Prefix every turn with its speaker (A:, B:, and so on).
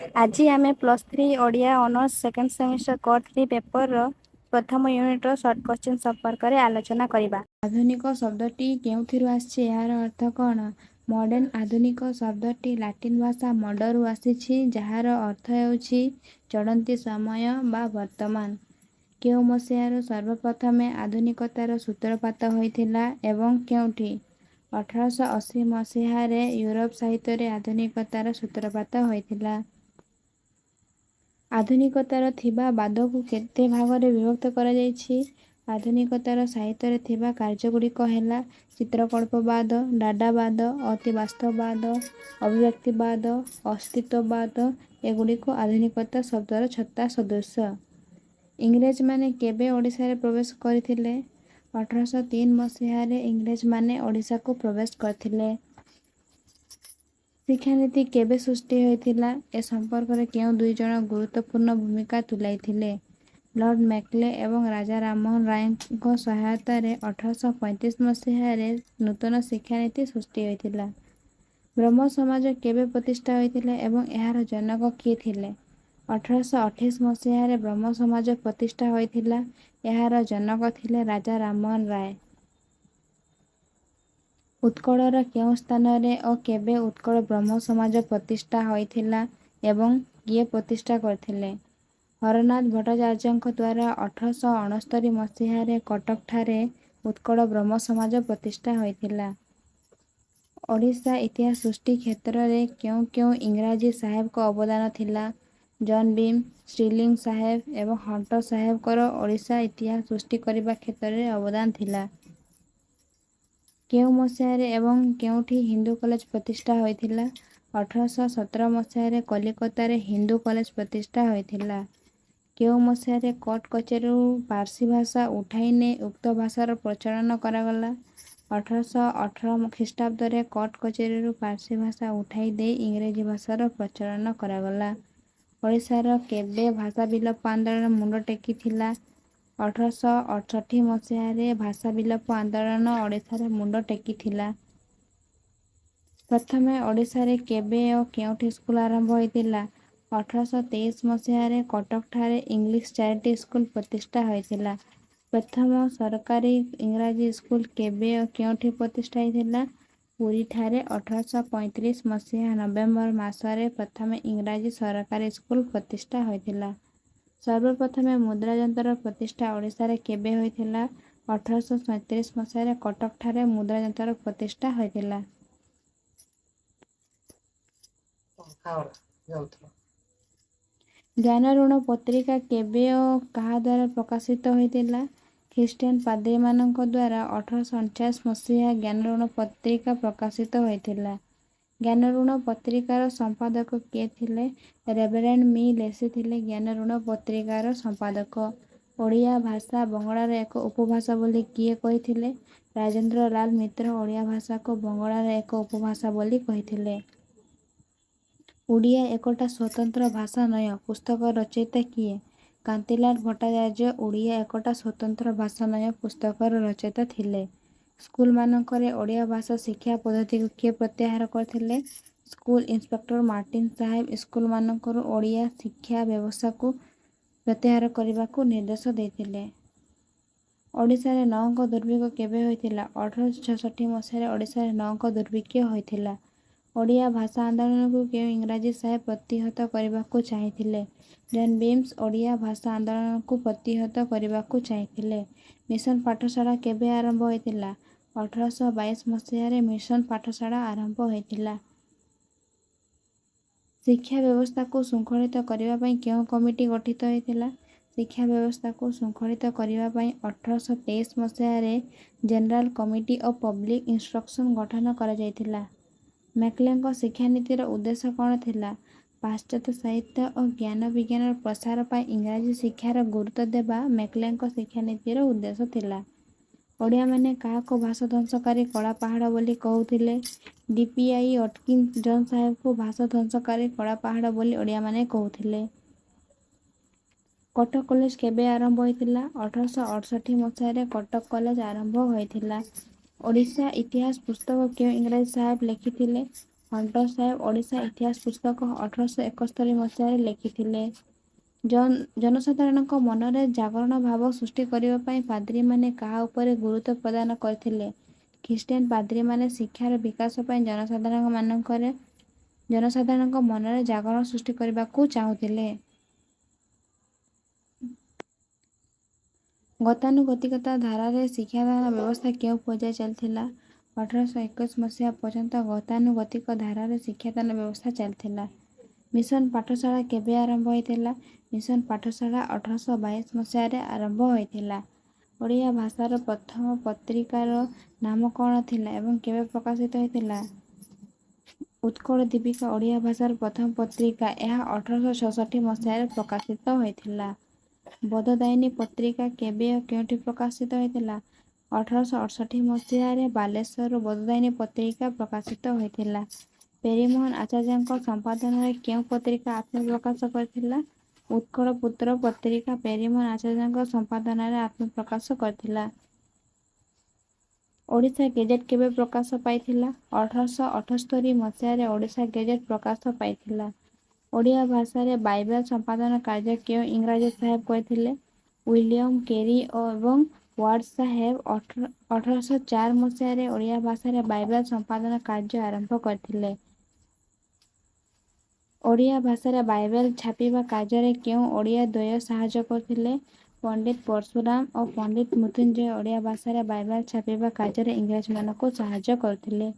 A: ଆଜି ଆମେ +3 Odia honours second semester core 3 ପେପରର ପ୍ରଥମ ୟୁନିଟ୍ର ସର୍ଟ କୋଶ୍ଚିନ୍ ସମ୍ପର୍କରେ ଆଲୋଚନା କରିବା।
B: ଆଧୁନିକ ଶବ୍ଦଟି କେଉଁଥିରୁ ଆସିଛି? ଏହାର ଅର୍ଥ କ'ଣ? ମଡର୍ଣ୍ଣ ଆଧୁନିକ ଶବ୍ଦଟି ଲାଟିନ୍ ଭାଷା ମଡରୁ ଆସିଛି, ଯାହାର ଅର୍ଥ ହେଉଛି ଚଳନ୍ତି ସମୟ ବା ବର୍ତ୍ତମାନ। କେଉଁ ମସିହାରୁ ସର୍ବପ୍ରଥମେ ଆଧୁନିକତାର ସୂତ୍ରପାତ ହୋଇଥିଲା ଏବଂ କେଉଁଠି? 1880 ମସିହାରେ ୟୁରୋପ ସାହିତ୍ୟରେ ଆଧୁନିକତାର ସୂତ୍ରପାତ ହୋଇଥିଲା। ଆଧୁନିକତାର ଥିବା ବାଦକୁ କେତେ ଭାଗରେ ବିଭକ୍ତ କରାଯାଇଛି? ଆଧୁନିକତାର ସାହିତ୍ୟରେ ଥିବା କାର୍ଯ୍ୟଗୁଡ଼ିକ ହେଲା ଚିତ୍ରକଳ୍ପବାଦ, ଡାଡାବାଦ, ଅତିବାସ୍ତବବାଦ, ଅଭିବ୍ୟକ୍ତିବାଦ, ଅସ୍ତିତ୍ୱବାଦ ଏଗୁଡ଼ିକ ଆଧୁନିକତା ଶବ୍ଦର ଛତା ସଦୃଶ। ଇଂରେଜମାନେ କେବେ ଓଡ଼ିଶାରେ ପ୍ରବେଶ କରିଥିଲେ? 1803 ମସିହାରେ ଇଂରେଜମାନେ ଓଡ଼ିଶାକୁ ପ୍ରବେଶ କରିଥିଲେ। ଶିକ୍ଷାନୀତି କେବେ ସୃଷ୍ଟି ହୋଇଥିଲା? ଏ ସମ୍ପର୍କରେ କେଉଁ ଦୁଇଜଣ ଗୁରୁତ୍ୱପୂର୍ଣ୍ଣ ଭୂମିକା ତୁଲାଇଥିଲେ? ଲର୍ଡ଼ ମେକଲେ ଏବଂ ରାଜା ରାମମୋହନ ରାୟଙ୍କ ସହାୟତାରେ 1835 ମସିହାରେ ନୂତନ ଶିକ୍ଷାନୀତି ସୃଷ୍ଟି ହୋଇଥିଲା। ବ୍ରହ୍ମ ସମାଜ କେବେ ପ୍ରତିଷ୍ଠା ହୋଇଥିଲା ଏବଂ ଏହାର ଜନକ କିଏ ଥିଲେ? 1828 ମସିହାରେ ବ୍ରହ୍ମ ସମାଜ ପ୍ରତିଷ୍ଠା ହୋଇଥିଲା। ଏହାର ଜନକ ଥିଲେ ରାଜା ରାମମୋହନ ରାୟ। ଉତ୍କଳର କେଉଁ ସ୍ଥାନରେ ଓ କେବେ ଉତ୍କଳ ବ୍ରହ୍ମ ସମାଜ ପ୍ରତିଷ୍ଠା ହୋଇଥିଲା ଏବଂ କିଏ ପ୍ରତିଷ୍ଠା କରିଥିଲେ? ହରନାଥ ଭଟ୍ଟାଚାର୍ଯ୍ୟଙ୍କଦ୍ୱାରା 1869 ମସିହାରେ କଟକଠାରେ ଉତ୍କଳ ବ୍ରହ୍ମ ସମାଜ ପ୍ରତିଷ୍ଠା ହୋଇଥିଲା। ଓଡ଼ିଶା ଇତିହାସ ସୃଷ୍ଟି କ୍ଷେତ୍ରରେ କେଉଁ କେଉଁ ଇଂରାଜୀ ସାହେବଙ୍କ ଅବଦାନ ଥିଲା? ଜନ୍ ବିମ୍, ଷ୍ଟିର୍ଲିଂ ସାହେବ ଏବଂ ହଣ୍ଟର ସାହେବଙ୍କର ଓଡ଼ିଶା ଇତିହାସ ସୃଷ୍ଟି କରିବା କ୍ଷେତ୍ରରେ ଅବଦାନ ଥିଲା। କେଉଁ ମସିହାରେ ଏବଂ କେଉଁଠି ହିନ୍ଦୁ କଲେଜ ପ୍ରତିଷ୍ଠା ହୋଇଥିଲା? 1817 ମସିହାରେ କଲିକତାରେ ହିନ୍ଦୁ କଲେଜ ପ୍ରତିଷ୍ଠା ହୋଇଥିଲା। କେଉଁ ମସିହାରେ କୋର୍ଟ କଚେରୀରୁ ପାର୍ସୀ ଭାଷା ଉଠାଇ ନେଇ ଉକ୍ତ ଭାଷାର ପ୍ରଚଳନ କରାଗଲା? 1818 ଖ୍ରୀଷ୍ଟାବ୍ଦରେ କୋର୍ଟ କଚେରୀରୁ ପାର୍ସୀ ଭାଷା ଉଠାଇ ଦେଇ ଇଂରେଜୀ ଭାଷାର ପ୍ରଚଳନ କରାଗଲା। ଓଡ଼ିଶାର କେବେ ଭାଷା ବିଲୋପ ଆନ୍ଦୋଳନ ମୁଣ୍ଡ ଟେକିଥିଲା? 1868 ମସିହାରେ ଭାଷା ବିଲୋପ ଆନ୍ଦୋଳନ ଓଡ଼ିଶାରେ ମୁଣ୍ଡ ଟେକିଥିଲା। ପ୍ରଥମେ ଓଡ଼ିଶାରେ କେବେ ଓ କେଉଁଠି ସ୍କୁଲ ଆରମ୍ଭ ହୋଇଥିଲା? 1823 ମସିହାରେ କଟକଠାରେ ଇଂଲିଶ ଚାରିଟି ସ୍କୁଲ ପ୍ରତିଷ୍ଠା ହୋଇଥିଲା। ପ୍ରଥମ ସରକାରୀ ଇଂରାଜୀ ସ୍କୁଲ କେବେ ଓ କେଉଁଠି ପ୍ରତିଷ୍ଠା ହୋଇଥିଲା? ପୁରୀଠାରେ 1835 ମସିହା ନଭେମ୍ବର ମାସରେ ପ୍ରଥମେ ଇଂରାଜୀ ସରକାରୀ ସ୍କୁଲ ପ୍ରତିଷ୍ଠା ହୋଇଥିଲା। ସର୍ବପ୍ରଥମେ ମୁଦ୍ରାଯନ୍ତ୍ର ପ୍ରତିଷ୍ଠା ଓଡ଼ିଶାରେ କେବେ ହୋଇଥିଲା? 1837 ମସିହାରେ କଟକଠାରେ ମୁଦ୍ରାଯନ୍ତ୍ର ପ୍ରତିଷ୍ଠା ହୋଇଥିଲା। ଜ୍ଞାନଋଣ ପତ୍ରିକା କେବେ ଓ କାହାଦ୍ୱାରା ପ୍ରକାଶିତ ହୋଇଥିଲା? ଖ୍ରୀଷ୍ଟିଆନ ପାଦ୍ରୀମାନଙ୍କଦ୍ୱାରା 1849 ମସିହା ଜ୍ଞାନଋଣ ପତ୍ରିକା ପ୍ରକାଶିତ ହୋଇଥିଲା। ଜ୍ଞାନଋଣ ପତ୍ରିକାର ସମ୍ପାଦକ କିଏ ଥିଲେ? ରେଭରେଣ୍ଡ ମି ଲେସି ଥିଲେ ଜ୍ଞାନଋଣ ପତ୍ରିକାର ସମ୍ପାଦକ। ଓଡ଼ିଆ ଭାଷା ବଙ୍ଗଳାର ଏକ ଉପଭାଷା ବୋଲି କିଏ କହିଥିଲେ? ରାଜେନ୍ଦ୍ର ଲାଲ ମିତ୍ର ଓଡ଼ିଆ ଭାଷାକୁ ବଙ୍ଗଳାର ଏକ ଉପଭାଷା ବୋଲି କହିଥିଲେ। ଓଡ଼ିଆ ଏକଟା ସ୍ୱତନ୍ତ୍ର ଭାଷା ନୟ ପୁସ୍ତକର ରଚୟିତା କିଏ? କାନ୍ତିଲାଲ ଭଟ୍ଟାଚାର୍ଯ୍ୟ ଓଡ଼ିଆ ଏକଟା ସ୍ୱତନ୍ତ୍ର ଭାଷା ନୟ ପୁସ୍ତକର ରଚୟିତା ଥିଲେ। ସ୍କୁଲମାନଙ୍କରେ ଓଡ଼ିଆ ଭାଷା ଶିକ୍ଷା ପଦ୍ଧତିକୁ କିଏ ପ୍ରତ୍ୟାହାର କରିଥିଲେ? ସ୍କୁଲ ଇନ୍ସପେକ୍ଟର ମାର୍ଟିନ ସାହେବ ସ୍କୁଲମାନଙ୍କରୁ ଓଡ଼ିଆ ଶିକ୍ଷା ବ୍ୟବସ୍ଥାକୁ ପ୍ରତ୍ୟାହାର କରିବାକୁ ନିର୍ଦ୍ଦେଶ ଦେଇଥିଲେ। ଓଡ଼ିଶାରେ ନଅଙ୍କ ଦୁର୍ଭିକ୍ଷ କେବେ ହୋଇଥିଲା? 1866 ମସିହାରେ ଓଡ଼ିଶାରେ ନଅଙ୍କ ଦୁର୍ଭିକ୍ଷ ହୋଇଥିଲା। ଓଡ଼ିଆ ଭାଷା ଆନ୍ଦୋଳନକୁ କେଉଁ ଇଂରାଜୀ ସାହେବ ପ୍ରତିହତ କରିବାକୁ ଚାହିଁଥିଲେ? ଜନ୍ ବିମ୍ସ ଓଡ଼ିଆ ଭାଷା ଆନ୍ଦୋଳନକୁ ପ୍ରତିହତ କରିବାକୁ ଚାହିଁଥିଲେ। ମିଶନ ପାଠଶାଳା କେବେ ଆରମ୍ଭ ହୋଇଥିଲା? 1822 ମସିହାରେ ମିଶନ ପାଠଶାଳା ଆରମ୍ଭ ହୋଇଥିଲା। ଶିକ୍ଷା ବ୍ୟବସ୍ଥାକୁ ଶୃଙ୍ଖଳିତ କରିବା ପାଇଁ କେଉଁ କମିଟି ଗଠିତ ହୋଇଥିଲା? ଶିକ୍ଷା ବ୍ୟବସ୍ଥାକୁ ଶୃଙ୍ଖଳିତ କରିବା ପାଇଁ 1823 ମସିହାରେ general committee of public instruction ଗଠନ କରାଯାଇଥିଲା। ମେକଲେଙ୍କ ଶିକ୍ଷାନୀତିର ଉଦ୍ଦେଶ୍ୟ କ'ଣ ଥିଲା? ପାଶ୍ଚାତ୍ୟ ସାହିତ୍ୟ ଓ ଜ୍ଞାନ ବିଜ୍ଞାନର ପ୍ରସାର ପାଇଁ ଇଂରାଜୀ ଶିକ୍ଷାର ଗୁରୁତ୍ୱ ଦେବା ମେକଲେଙ୍କ ଶିକ୍ଷାନୀତିର ଉଦ୍ଦେଶ୍ୟ ଥିଲା। ଓଡ଼ିଆମାନେ କାହାକୁ ଭାଷା ଧ୍ୱଂସକାରୀ କଳାପାହାଡ଼ ବୋଲି କହୁଥିଲେ? ଡି. ପି. I. ଅଟକିନ୍ସ ଜନ୍ ସାହେବଙ୍କୁ ଭାଷା ଧ୍ୱଂସକାରୀ କଳାପାହାଡ଼ ବୋଲି ଓଡ଼ିଆମାନେ କହୁଥିଲେ। କଟକ କଲେଜ କେବେ ଆରମ୍ଭ ହୋଇଥିଲା? 1868 ମସିହାରେ କଟକ କଲେଜ ଆରମ୍ଭ ହୋଇଥିଲା। ଓଡ଼ିଶା ଇତିହାସ ପୁସ୍ତକ କେଉଁ ଇଂରାଜୀ ସାହେବ ଲେଖିଥିଲେ? ହଣ୍ଟର ସାହେବ ଓଡ଼ିଶା ଇତିହାସ ପୁସ୍ତକ 1871 ମସିହାରେ ଲେଖିଥିଲେ। ଜନସାଧାରଣଙ୍କ ମନରେ ଜାଗରଣ ଭାବ ସୃଷ୍ଟି କରିବା ପାଇଁ ପାଦ୍ରୀମାନେ କାହା ଉପରେ ଗୁରୁତ୍ୱ ପ୍ରଦାନ କରିଥିଲେ? ଖ୍ରୀଷ୍ଟିଆନ ପାଦ୍ରୀମାନେ ଶିକ୍ଷାର ବିକାଶ ପାଇଁ ଜନସାଧାରଣଙ୍କ ମନରେ ଜାଗରଣ ସୃଷ୍ଟି କରିବାକୁ ଚାହୁଁଥିଲେ। ଗତାନୁଗତିକତା ଧାରାରେ ଶିକ୍ଷାଦାନ ବ୍ୟବସ୍ଥା କେଉଁ ପର୍ଯ୍ୟାୟ ଚାଲିଥିଲା? 1821 ମସିହା ପର୍ଯ୍ୟନ୍ତ ଗତାନୁଗତିକ ଧାରାରେ ଶିକ୍ଷାଦାନ ବ୍ୟବସ୍ଥା ଚାଲିଥିଲା। ମିଶନ ପାଠଶାଳା କେବେ ଆରମ୍ଭ ହୋଇଥିଲା? ମିଶନ ପାଠଶାଳା 1822 ମସିହାରେ ଆରମ୍ଭ ହୋଇଥିଲା। ଓଡ଼ିଆ ଭାଷାର ପ୍ରଥମ ପତ୍ରିକାର ନାମ କ'ଣ ଥିଲା ଏବଂ କେବେ ପ୍ରକାଶିତ ହୋଇଥିଲା? ଉତ୍କଳ ଦୀପିକା ଓଡ଼ିଆ ଭାଷାର ପ୍ରଥମ ପତ୍ରିକା। ଏହା 1866 ମସିହାରେ ପ୍ରକାଶିତ ହୋଇଥିଲା। ବୋଧଦାୟିନୀ ପତ୍ରିକା କେବେ ଓ କେଉଁଠି ପ୍ରକାଶିତ ହୋଇଥିଲା? 1868 ମସିହାରେ ବାଲେଶ୍ୱରରୁ ବୋଧଦାୟିନୀ ପତ୍ରିକା ପ୍ରକାଶିତ ହୋଇଥିଲା। ପେରିମୋହନ ଆଚାର୍ଯ୍ୟଙ୍କ ସମ୍ପାଦନାରେ କେଉଁ ପତ୍ରିକା ଆତ୍ମପ୍ରକାଶ କରିଥିଲା? ଉତ୍କଳ ପୁତ୍ର ପତ୍ରିକା ପେରିମୋହନ ଆଚାର୍ଯ୍ୟଙ୍କ ସମ୍ପାଦନାରେ ଆତ୍ମପ୍ରକାଶ କରିଥିଲା। ଓଡ଼ିଶା ଗେଜେଟ୍ କେବେ ପ୍ରକାଶ ପାଇଥିଲା? 1878 ମସିହାରେ ଓଡ଼ିଶା ଗେଜେଟ୍ ପ୍ରକାଶ ପାଇଥିଲା। ଓଡ଼ିଆ ଭାଷାରେ ବାଇବେଲ ସମ୍ପାଦନ କାର୍ଯ୍ୟ କେଉଁ ଇଂରାଜୀ ସାହେବ କରିଥିଲେ? ୱିଲିୟମ କେରି ଏବଂ ୱାର୍ଡ ସାହେବ 1804 ମସିହାରେ ଓଡ଼ିଆ ଭାଷାରେ ବାଇବେଲ ସମ୍ପାଦନ କାର୍ଯ୍ୟ ଆରମ୍ଭ କରିଥିଲେ। ଓଡ଼ିଆ ଭାଷାରେ ବାଇବେଲ ଛାପିବା କାର୍ଯ୍ୟରେ କେଉଁ ଓଡ଼ିଆ ଦ୍ୱୟ ସାହାଯ୍ୟ କରିଥିଲେ? ପଣ୍ଡିତ ପରଶୁରାମ ଓ ପଣ୍ଡିତ ମୃତ୍ୟୁଞ୍ଜୟ ଓଡ଼ିଆ ଭାଷାରେ ବାଇବେଲ ଛାପିବା କାର୍ଯ୍ୟରେ ଇଂରେଜମାନଙ୍କୁ ସାହାଯ୍ୟ କରିଥିଲେ।